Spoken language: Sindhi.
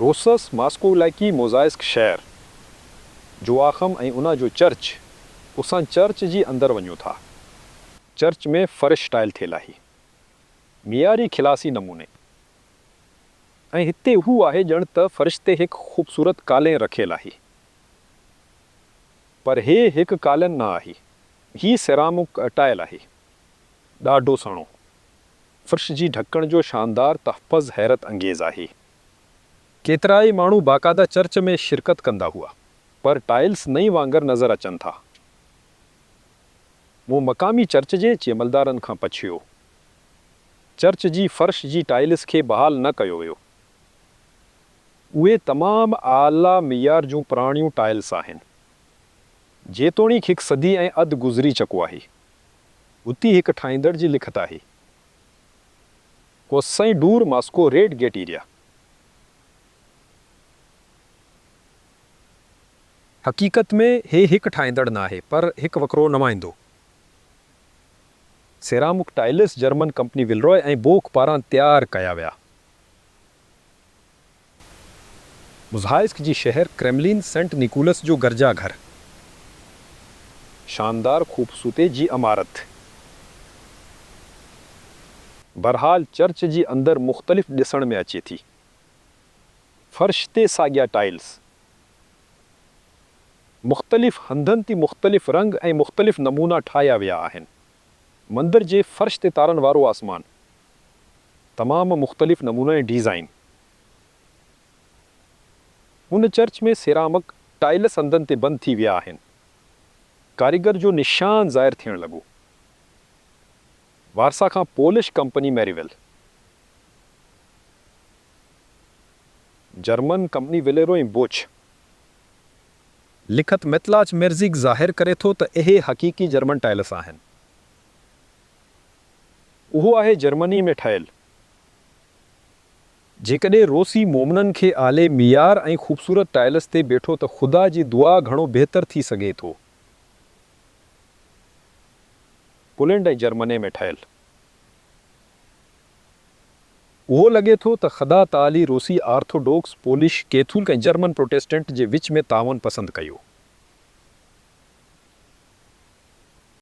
روسس ماسڪو علائقي موزائسڪ شهر، جوآخم ۽ انا جو چرچ اسان چرچ جي اندر وڃون ٿا. چرچ ۾ فرش ٽائل ٿيل آهي. معياري خلاصي نموني ۽ هتي اهو آهي ڄڻ ته فرش تي هڪ خوبصورت قالين رکيل آهي. پر هي هڪ قالين نه آهي. هي سيرامڪ ٽائل آهي. ڏاڍو سهڻو. فرش جي ڍڪڻ جو شاندار تحفظ حيرت انگيز آهي. ڪيترائي ماڻهو باقاعده چرچ ۾ شرڪت ڪندا هئا. پر ٽائلس نئين وانگر نظر اچن ٿا. مون مقامي چرچ جي جي عملدارن کان پڇيو. چرچ جي فرش جي ٽائلس کي بحال نه ڪيو ويو. اهي تمام اعليٰ معيار جون پراڻيون ٽائلس آهن. جيتوڻيڪ هڪ صدي ۽ اڌ گذري چڪو آهي. هتي هڪ ٺاهيندڙ جي لکت آهي. ڪوسئي door Moscow red gate area. حقيقت ۾ هي هڪ ٺاهيندڙ نه آهي پر هڪ وڪرو نمائندو. Ceramic tiles German company Villeroy ۽ Boch پاران تيار ڪيا ويا. مزهائسڪ جي شهر ڪريملين سينٽ نيڪولس جو گرجا گهر. شاندار خوبصوتي جي عمارت. بھرحال چرچ جي اندر مختلف ڏسڻ ۾ اچي ٿي. فرش تي ساڳيا ٽائلس. مختلف هنڌن تي مختلف رنگ ۽ مختلف نمونا ٺاهيا ويا آهن. مندر جي فرش تي تارن وارو آسمان. تمام مختلف نمونا ۽ ڊيزائن. هن چرچ ۾ سيرامڪ ٽائلس هنڌن تي بند ٿي ويا آهن. ڪاريگر جو نشان ظاهر ٿيڻ لڳو. وارسا کان Polish company Marval. German company Villeroy ۽ Boch. لکت ميتلاچ ميرزيڪ ظاهر ڪري ٿو ته اهي حقيقي جرمن ٽائلس آهن. اهو آهي جرمني ۾ ٺهيل. جيڪڏهن روسي مومنن کي اعلي معيار ۽ خوبصورت ٽائلس تي بيٺو ته خدا جي دعا گهڻو بهتر ٿي سگهي ٿو. پولينڊ ۽ جرمني ۾ ٺهيل. اهو لڳي ٿو ته خدا تعالي روسي orthodox, polish Catholic ۽ German Protestant جي وچ ۾ تعاون پسند ڪيو.